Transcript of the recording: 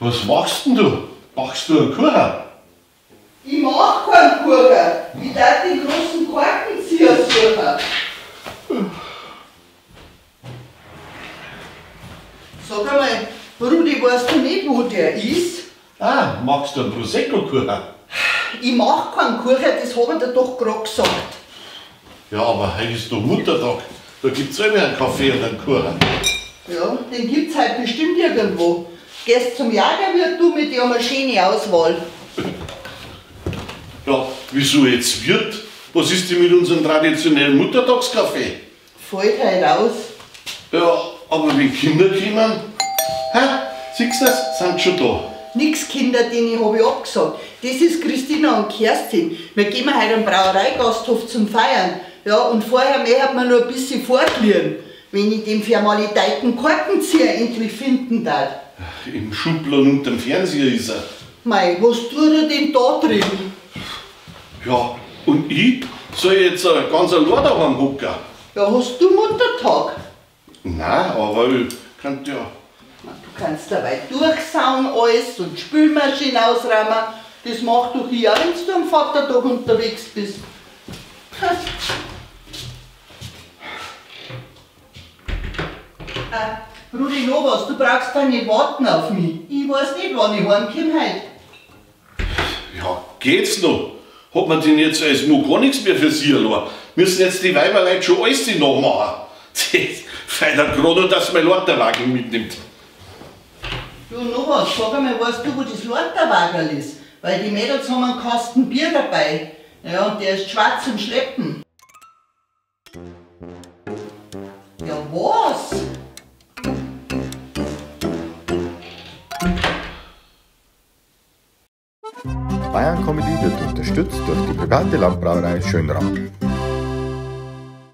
Was machst denn du? Backst du einen Kuchen? Ich mach keinen Kuchen. Ich darf den großen Korkenzieher suchen. Sag einmal, Rudi, weißt du nicht, wo der ist? Ah, machst du einen Prosecco-Kuchen? Ich mach keinen Kuchen, das hab ich dir doch gerade gesagt. Ja, aber heute ist doch Muttertag. Da gibt's immer einen Kaffee und einen Kuchen. Ja, den gibt's heute bestimmt irgendwo. Gehst zum Jagerwirt, du mit dir eine schöne Auswahl. Ja, wieso jetzt Wirt? Was ist denn mit unserem traditionellen Muttertagskaffee? Fällt heute aus. Ja, aber wenn Kinder kommen, hä? Siehst du das? Sind schon da. Nix Kinder, denen hab ich abgesagt. Das ist Christina und Kerstin. Wir gehen heute am Brauereigasthof zum Feiern. Ja, und vorher möchte man nur ein bisschen fortlieren, wenn ich den vermaledeiten Korkenzieher endlich finden darf. Im Schubladen unterm Fernseher ist er. Mei, was tut er denn da drin? Ja, und ich soll jetzt ganz allein daheim hocken. Ja, hast du Muttertag? Nein, aber ich könnte ja. Du kannst dabei durchsauen alles und Spülmaschine ausräumen. Das macht doch ich auch, wenn du am Vatertag unterwegs bist. Rudi, noch was, du brauchst da nicht warten auf mich. Ich weiß nicht, wann ich heimkomme heute. Ja, geht's noch? Hat man denn jetzt als Mo gar nichts mehr für sie allein? Müssen jetzt die Weiberleute schon alles nachmachen? Feiner gerade noch, dass mein Lauterwagen mitnimmt. Du, noch was, sag einmal, weißt du, wo das Lauterwagerl ist? Weil die Mädels haben einen Kasten Bier dabei. Ja, und der ist schwarz zum Schleppen. Ja, was? Bayern Comedy wird unterstützt durch die private Landbrauerei Schönram.